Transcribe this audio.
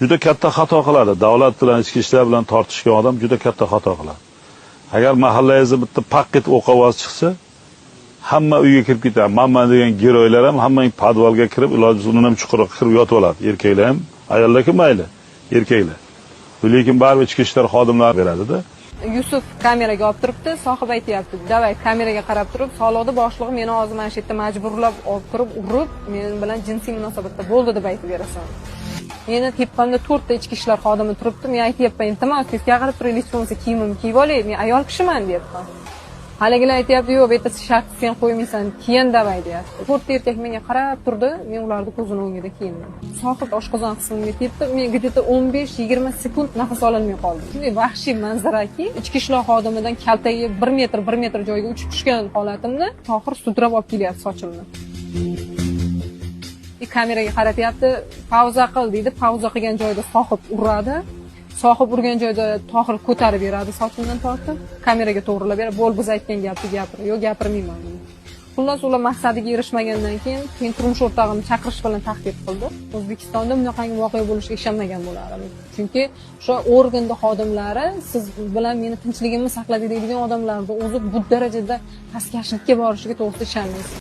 Juda katta xato qiladi. Davlat bilan, ichki ishlar bilan tortishgan odam juda katta xato qiladi. Agar mahallangizda bitta paq etib o'q ovozi chiqsa, hamma uyga kirib ketadi. Manman degan герой lar ham hamma подвал ga kirib, iloji undan ham chuqurroq kirib yotib oladi. Erkaklar ham, ayollar mayli, erkaklar. Lekin baribir ichki ishlar xodimlari beradida. Yusuf kameraga olib turibdi, Sohib aytyapti: "Давай, kameraga qarab turib, soliqni boshlig'i meni hozir mana shu yerda majburlab olib kirib, urib, men bilan jinsiy munosabatda bo'ldi deb aytib berasan." Meni tepamda to'rtta ichki ishlar xodimi turibdi. Men aytyapman: "Iltimos, teskari qarab turing, hech bo'lmasa kiyimimni kiyib olay, men ayol kishiman", deyapman. Haligilar aytyapti: "Yo'q, bu yerda shart sen qo'ymaysan, keyin давай", deyapti. To'rtta erkak menga qarab turdi, men ularni ko'zini o'ngida kiyindim. Sohib oshqozon qismimga tepdi, men где-то 15-20 sekund nafas ololmay qoldim. Shunday vahshiy manzaraki, ichki ishlar xodimidan kaltagi 1 metr 1 metr joyga uchib tushgan holatimda Tohir sudrab olib kelyapti sochimni. И kameraga qaratyapti, "Pauza qil", deydi. Pauza qilgan joyda Sohib uradi. Sohib urgan joyda Tohir ko'tarib beradi sochimdan tortib, kameraga to'g'rilab beradi. "Bo'l, biz aytgan gapni gapir". "Yo'q, gapirmayman". Xullas, ular maqsadiga erishmagandan keyin turmush o'rtog'imni chaqirish bilan tahdid qildi. O'zbekistonda bunaqangi voqea bo'lishiga ishonmagan bo'lardim. Chunki o'sha organda xodimlari, siz bilan meni tinchligimni saqladi deydigan odamlarni o'zi bu darajada pastkashlikka borishiga, to'g'risi, ishonmaysiz.